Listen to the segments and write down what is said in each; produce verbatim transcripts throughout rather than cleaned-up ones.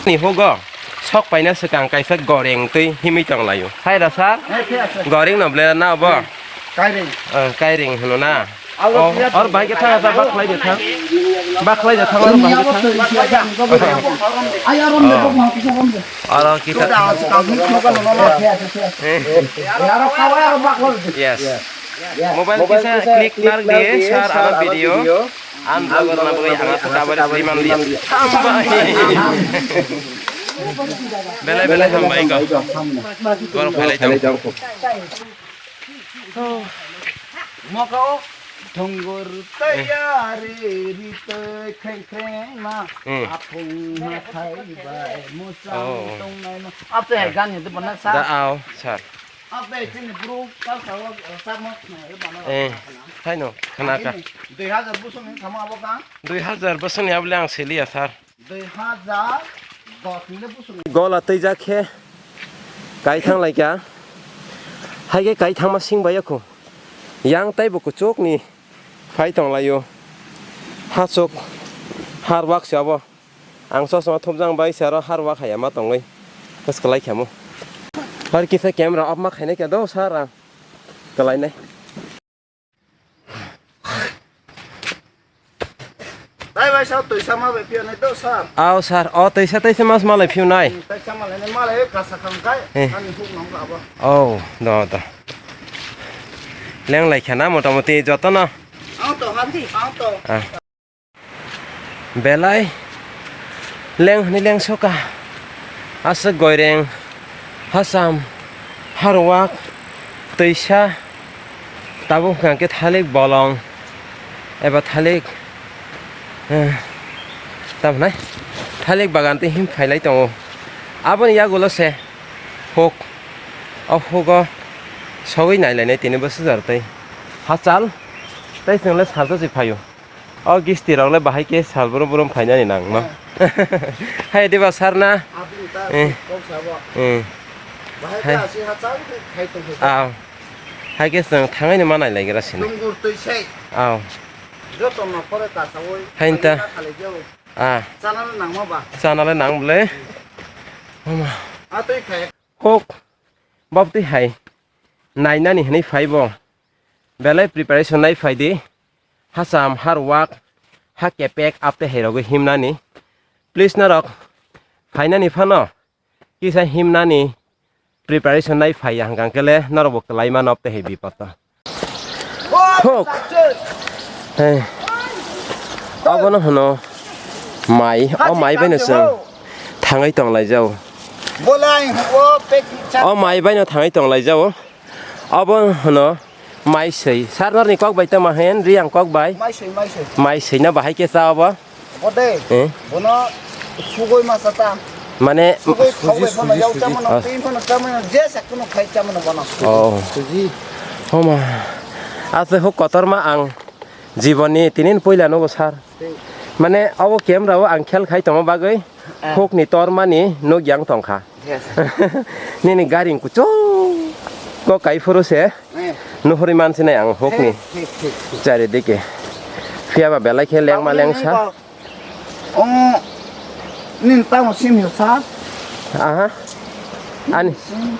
Ni hugo sok paina swkang kaisa goreng twi himwi tonglaio. Hai da sir? Goreng no ble na obo? Kairing. Ah, kairing hwno na? Abo Oh, biya or bai ke thang, asa bak khlai de thang. Bak khlai de thang, or bai ke thang. Aro kita. Yes. Mobile kisa click nar di, sir, ano video. Ang vlogger na bagwi ang asa cover sliman di. Hambai. Belai belai hambai ko. Gor khlai tong. Mokao thongor tayari ritoi khreng khreng ma Hmm. Aphung hathai bai muchang Oh. tongnai ma. Ape hai gan hede bana sa. Da ao, sir. Ape chini bro ka sa wa sa mo na e bana. Eh, hai no, khana ka. Dui hajar busung ni thama abo ka. Dui hajar busung ni abole ang seliya, sir. Dui hajar dos ni le busung. Gola twijak khe kai thang lai kha. Hai khe kai thangma sing bai yakho. Yang taibo kuchuk ni phai tong laio. Hachuk har wak se abo. Ang chosma thumjang bai se aro har wak hai ma tongwi. Bwswk lai khamu. Har kisa camera off ma khainai kha do sir ang. Kwlainai. Dai bai sa twi sama bai piyo nai do sir. Aw sir, o twi sa twi sa mas malai piyo nai. Twi sa malai nai malai kasa kham kai. Eh. Ani huk nong ka ba. Oh, do do. Leng lai khana motamoti joto no. Ang to hati, ang to. Ah. Belai leng hwnwi leng soka. Aswk goireng, hacham, harwak, twisa, tabuk hwnkha khe thalik bolong eba thalik, eh, tamo hwnai? Thalik bagan tei him phailai tongo. Aboni yagulo se huk, o hugo sogwi nailainai tini bwsajak tei hachal tei chwngno salsa se phaio. O gisti rok le bahai khe sal brum brum phainani nang no. Hai diba sir na? Aboni ta Eh. kok sabo. Eh. Bahai Hai. ta si ha chang khai tong khai. Aw. Hai khe chwng thangai no manai lai gra sini. Dungur twi sei. Aw. Joto no pore ta sawi. Hai ta. Khalai jao. Ah. Chana le nang ma ba. Chana le nang ble. Mama. A twi khai. Hok. Bab twi hai. Nainani hwnwi phai bo. Belai preparation nai phai di. Hacham, harwak, ha kepek, apte hai rogwi himnani. Please norok phainani phano kisa himnani preparation nai phaiya hwnkha khe le norok bo kwlai mano apte hai bipodo. Hok. Hey. Abono hwno mai, o mai bai no chwng thangwi tong lai jao. O mai bai no thangwi tong lai jao. Abo hwno mai swi. Sarnarni kok bai tamo hen, Riyang kok bai. Mai swi, mai swi. Mai swi na bahai khe cha obo? Ode. Eh? Bono sugoi ma cha ta. Mane Sugoi khau bai phano yau cha mano, Ah. tei phano cha mano, je sa kuno khai cha mano bono. Oh. Suji. Homa. Ase huk kotorma ang jiboni tinin puila nugo sir. Tei. Mane abo camera o ang khel khai tongma bagwi Ah. hukni tormani nuk yang tongkha. Yes. Nini gari kuchuk ko kai phuru se Eh. nuhuri mansinai ang hukni Thik, thik, thik, thik. charidike. Phiya ba belai khe lengma Tabuk lengsa. nini ba-, ong, nini tamo sim yo sa? Aha. Ani, Sim.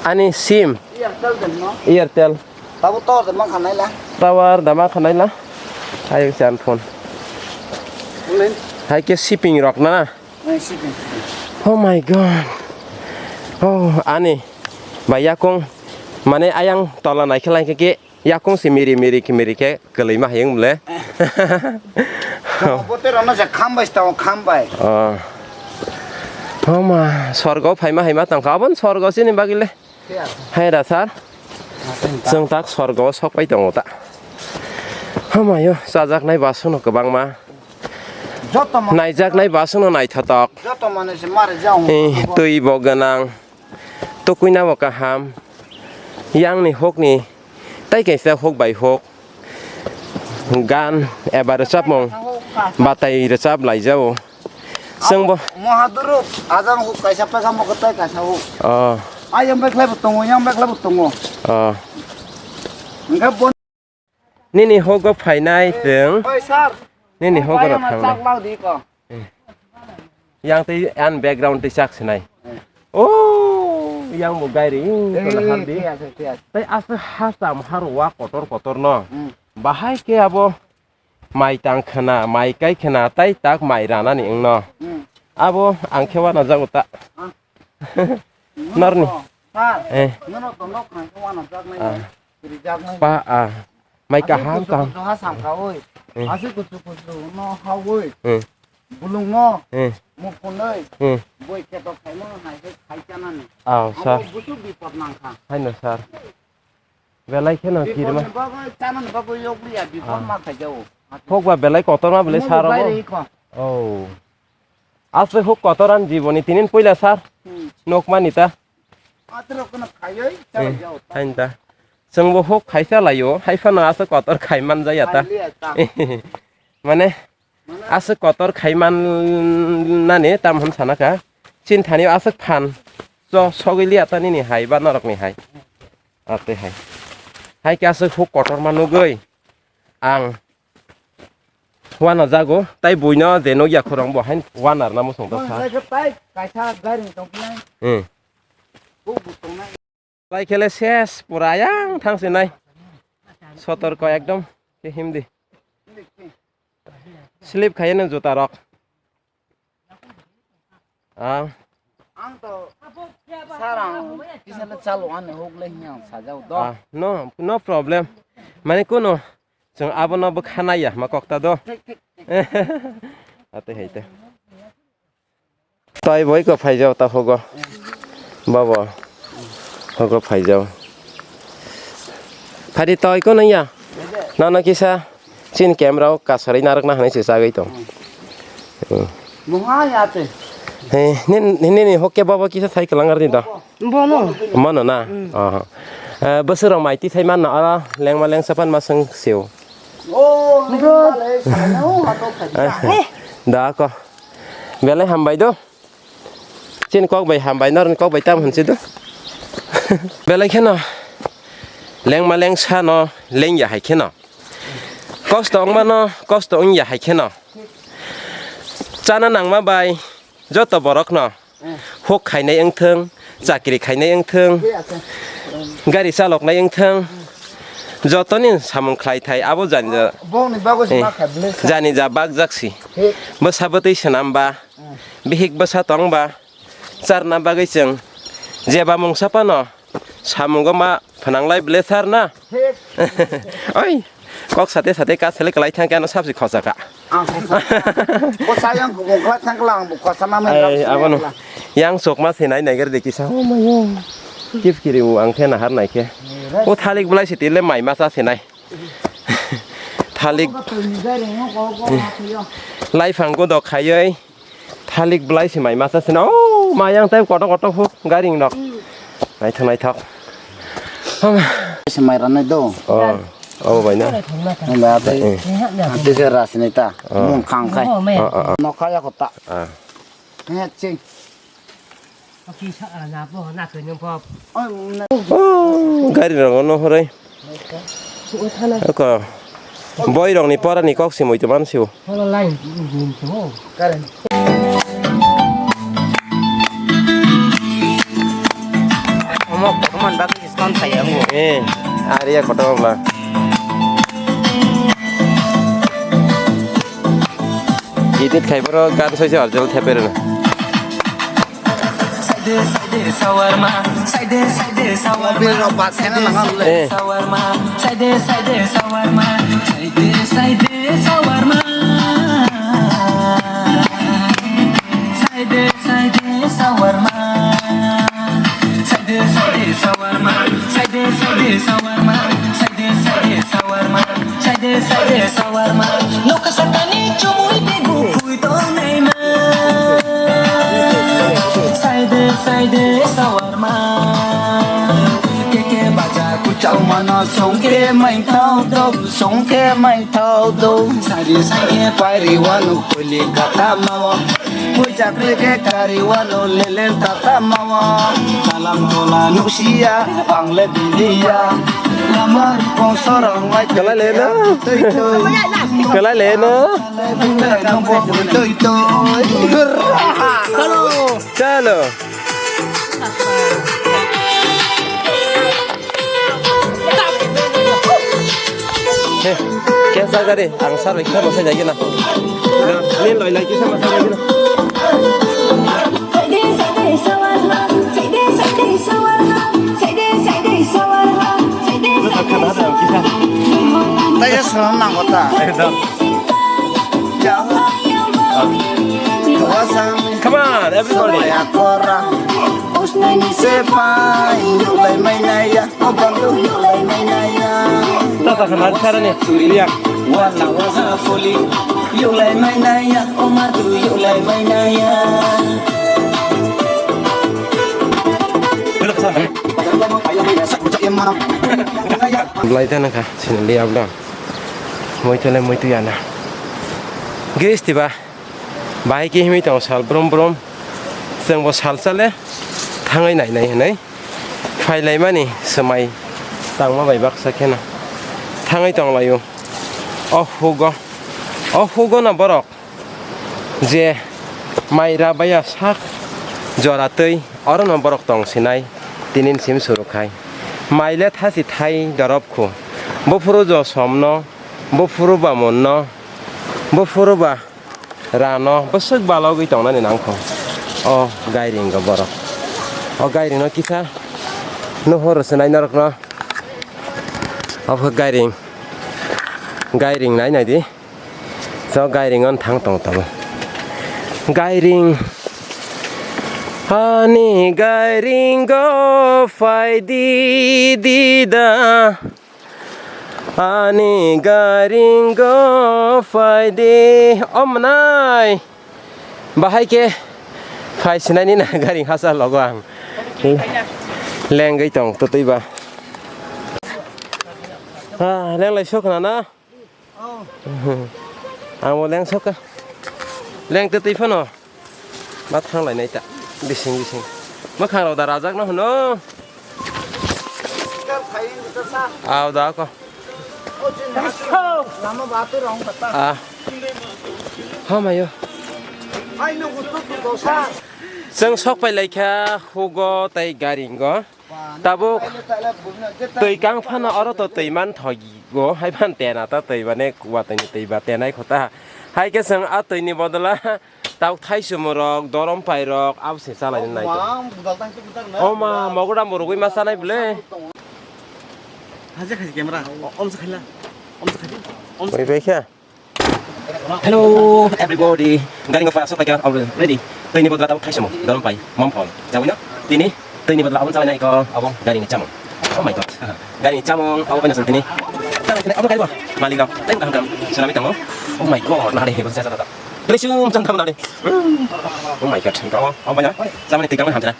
ani sim. Airtel den no? Airtel. Tabo tower da ma khanai la. Tower da ma khanai la. Hai chan phone. Ulen. Hai khe shipping rok na. Nai shipping. Oh my God. Oh, ani. Ba yakung. Mane ayang tola nai khe lai khe ke yakung si miri miri khe miri khe kwlwi ma hayung ble. Bote rona ja kham bai sta kham bai. Oh. Oh ma, sorgo phaima haima tangkha. Abon sorgo sini bagile. Hai da sir. Chwng tak sorgo o sok pai tongo ta. Hamayo chajaknai basono kwbangma. Joto ma- Naijaknai basono naithotok. Joto mane se mare jao. Eh, twi bo gwnang. Tukuina bo kaham. Yang ni hok ni tai kaisa hok bai hok. Gan eba rwchapmung batai rwchap laijao. Chwng bo Mohaduruk, ajang huk kaisa pekha mo kwtai kaisa huk. Oh. Ayang beklai bo tongo, yang beklai bo tongo. Oh. Hingke bo Nini hogo phainai chwng. Oi, sir. Nini hogo rok thangnai. Chak lau di ko. Eh. Yang tei an background tei chak sinai. Eh. Oh, yang bo gairi, hmm, eh, kono hardi. Thik ase, thik ase. Tei aswk hasam harwa kotor kotor no. Hmm. Bahai khe abo mai tang khna, mai kai khna, tei tak mai ranani wngno. Hmm. Abo ang khe wana jago ta. Ah. Norni. Sir, eh. Nono to nok nang ko wana jak nai. Ah. Rijak nai. Pa, ah. Mai kaham kaham. Doha samka oi. Eh. Asi kuchu kuchu no ha oi. Eh. Bulung no. Eh. Mukun oi. Eh. Boi ketok khai no hai khai chanani. Ah, sir. Busu bipot nangkha. Haino, sir. Belai kheno kirma. Bipot ni bagwi chanani bagwi yokliya bipot ma khaijao. Hokba belai kotorma belai sir obo. Oh. Aswk huk kotor ani jiboni tinin puila sir. Hmm. Nokmani ta. Atro kono khaioi, eh, chalai jao. Hain ta. Chwngbo huk khaisa laio, hai phano aswk kotor khai man jaya ta. Khailiya ta. Mane, aswk kotor khai man nani tam hwn sana kha. Chin thani aswk phan. Cho sogwi liya ta nini hai ba norok ni hai. Ate hai. Hai khe aswk huk kotor ma nugwi. Ang Wana jago, tai buino je nukya khorang bo hain wana rwna muchung ta sa. Wana jago tai kaisa gari tongpinai. Hmm. Buk buk tongnai. Lai khele ses pura yang thang sinai. Sotorko ekdom ke himdi. Slip khaye nang juta rok. Ah. Ang to sarang kisale chalo ani huk le hinyang sajao do. Ah, no, no problem. Mane kuno chwng abono bwkha naiya ma kokta do. Thik, thik, thik. Ate hai te. Toi boi ko phaijao ta hogo. Babo. Hogo phaijao. Phadi toi ko nang ya. Nana kisa. Chin camera o kasari narwkna hinwi se chagwi tong. Hmm. Mungha ya te. He, ni, ni, ni, ni hokke baba kisa sai kwlang arni da. Bono. Mano na? Hmm. Aha. Eh, bwswk rok mai tisai manna oro lengma lengsa pan ma swng sio. Oh, bro. Lengma le sai na, oh, hato khai. Eh, da ko. Belai hambai do. Chini kok bai hambai, norni kok bai tam hinsi do. Belai kheno lengma lengsa no lengya hai kheno. Kosto wngma no kosto wngya hai kheno. Chana nangma bai joto borok no huk khainai wngthwng, chakri khainai wngthwng, gari chaloknai wngthwng, jotoni samung khlai thai abo jani ja-, bongni bagwi se eh, ma kha ble sa. Jani ja bak jak si. He. Bwsa bwtwi swnam ba. Bihik bwsa tong ba, charna bagwi chwng jeba mungsa phano samungo ma phnanglai ble sar na. Thik. Oi, kok sate sate ka selek lai thang khe ano sabsi khosa ka. Ang khosa. Khosa yang kubung khlai thang kla ang bu khosa ma men. Ai, lam abono. Yang sok ma se nai nai gari de kisa. Oh my God. Kip kiri u ang khe nahar nai khe. O thalik blai se tile mai ma sa se nai. Thalik. Laifang godok khaioi. Thalik blai se mai masa sino. Oh, mayang tai koto koto hu garing nok. Naithok naithok. Se mai ranai do. Oh, oh bai na. Ba ate. Eh. Ate se rasni ta. Oh. Mung khang khai. Oh, oh, oh. Nokha ya kota. Ah. He ching. Oh, gari rok no horai. Oko. Boy rok ni pora ni kok simoi to man siu. Omo kotorma bagwi discount khai ango. Eh, ari ya kotorma bla. Edit khai boro gan soi se original thepe rwna. Saide saide sawarma, saide saide sawarma. Mobile rok bat khena nang le. Eh. Sawarma, saide saide sawarma, saide saide sawarma. Saide saide sawarma. Saide saide sawarma, saide saide sawarma, saide saide sawarma, saide saide sawarma. Nokha sakani chumui tei buphui tongnaima. Saide saide sawarma. Keke baja kuchao mano songke maithao do, songke maithao do. Sari sangke pairi wanu kuli kata mawa. Puja kreke kari wano lelen tata mawa. Dalam tola nusia, pangle bilia. Kalai leno. Kalai leno. Chalo. He, kesa gari, ang sar bai kisa bosai jai gina. Ni loi lai kisa bosai jai gina. Tei ya sono nango ta. Ekdom. Come on, everybody. Tata khana sarani. Iya. Belai ta nangkha, sini liya bwla. Muitu le muitu yana. Giristi ba. Bahai khe himwi tongo sal brum brum. Chwngbo sal sale thangwi nai nai hinwi phai laimani swmai tangma bai baksa kheno thangwi tong laio. O hugo, o hugo no borok je mai rabaiya sak jora twi oro no borok tong sinai tinin sim suru khai. Mai le thasi thai dorop khu. Buphuru jo somno, buphuru ba monno, buphuru ba Rano bwswk balogwi tongnani nangkho o gairing o borok. O gairing no kisa nuhur rwswnai norokno. Obo gairing, gairing nai naidi. So gairing on thang tong tongo. Gairing. Ani gairing go phai di di da. Ani garing go phai di, o mwnai. Bahai khe phai sinai ni na garing hachal logo ang. Lengwi tong twtwi ba. Ah, lenglai sok na na. Ang bo leng sok ka. Leng twtwi phano. Ma thang lai nai ta. Bising bising. Mwkhang rok da rajak no hwno. Aw da ko. Ah. Ha mayo. Chwng sok pai lai kha hugo tei garing go. Tabuk twi kang phano oro to twi man thogo hai phan tena ta twi bane watwi ni twi ba tenai kho ta. Hai khe chwng a twi ni bodola tabuk thaichumrok, dorom pairok abo se chalai nai. O ma, mogoda morogwi ma chanai bwle. Haje khaji camera, om se khaila, om se khaji, om se. Oi bai kha. Hello, everybody. Garing go fast, so already. Tini bodla tau thai samo, dorom pai, mom phone. Jawina, tini, tini bodla abon chalai nai ko, abon garing ni chamung. Oh my God. Garing ni chamung, abon pai na tini. Abon kai bo. Malik rok, teng kaham kaham. Senami tango. Oh my God, nade, bos jasa tata. Trisum chang tham nade. Oh my God. Abon, abon pai na. Chamung ni tikam hamjana.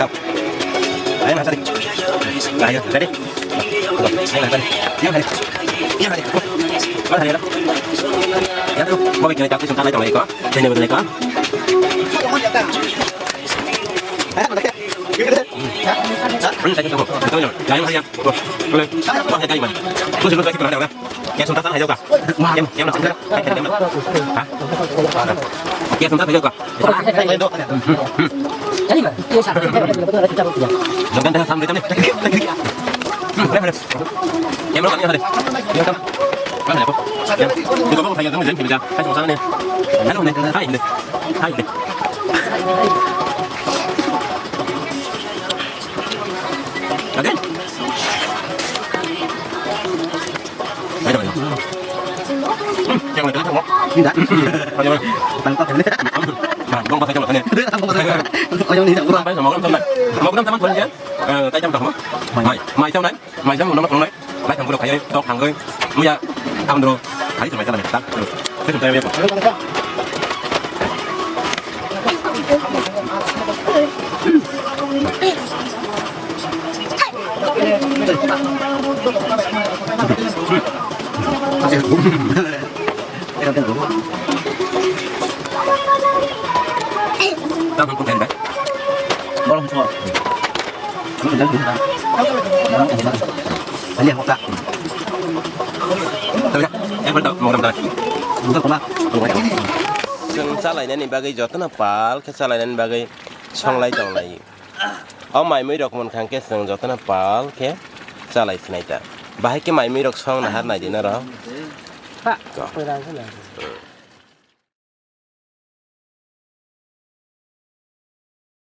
Kap. Ayo, Mas Adi. Ayo, ready? Ayo, Mas Adi. Ayo, Mas Adi. Ayo, Mas Adi. Mas Adi, ayo. Ya, tuh, mau bikin kaki, santai, santai, kok. Sini, betul, kok. Hmm, saya cukup. Betul, ya. Ayo, Mas Adi, ya. Boleh. Mas Adi, ayo, Mas. Terus, terus, lagi, pernah ada orang? Yang suntasan aja kah? Yang, yang nak suntasan? Hah? Yang suntasan aja kah? Jangan dah sampai kami. Yang mana kami ada? Yang mana? Mana ya, kok? Yang juga mau saya jamu jadi bisa. Saya sama sana nih. Halo nih. Hai nih. Hai nih. Oke. Ayo, ayo. Hmm, yang mana tadi, Bang? Tidak. Ayo, ayo. Bang, Bang. Nah, Bang, pakai jalan, pakai. Tidak, Bang, pakai. Ayo, ini, Bang. Bang, pakai sama orang, Bang. Mau kenal sama Bang, ya? Eh, tadi jam berapa, Bang? Mai. Mai, mai, jam nine. Mai, jam enam, Bang, nine. Mai, kamu udah kayak, tok, hanggai. Muya, tahun dulu. Hari itu, mai, jalan, ya, tak? Terus. Terus, saya, ya, Bang. Chwng chalainani bagwi jotono pal khe chalainani bagwi songlai tonglai. O mai mui rok mankha hwnkhe chwng jotono pal khe chalai sinai ta. Bahai khe mai mui rok song nahar nai di norok. Ha, koirang khe nang.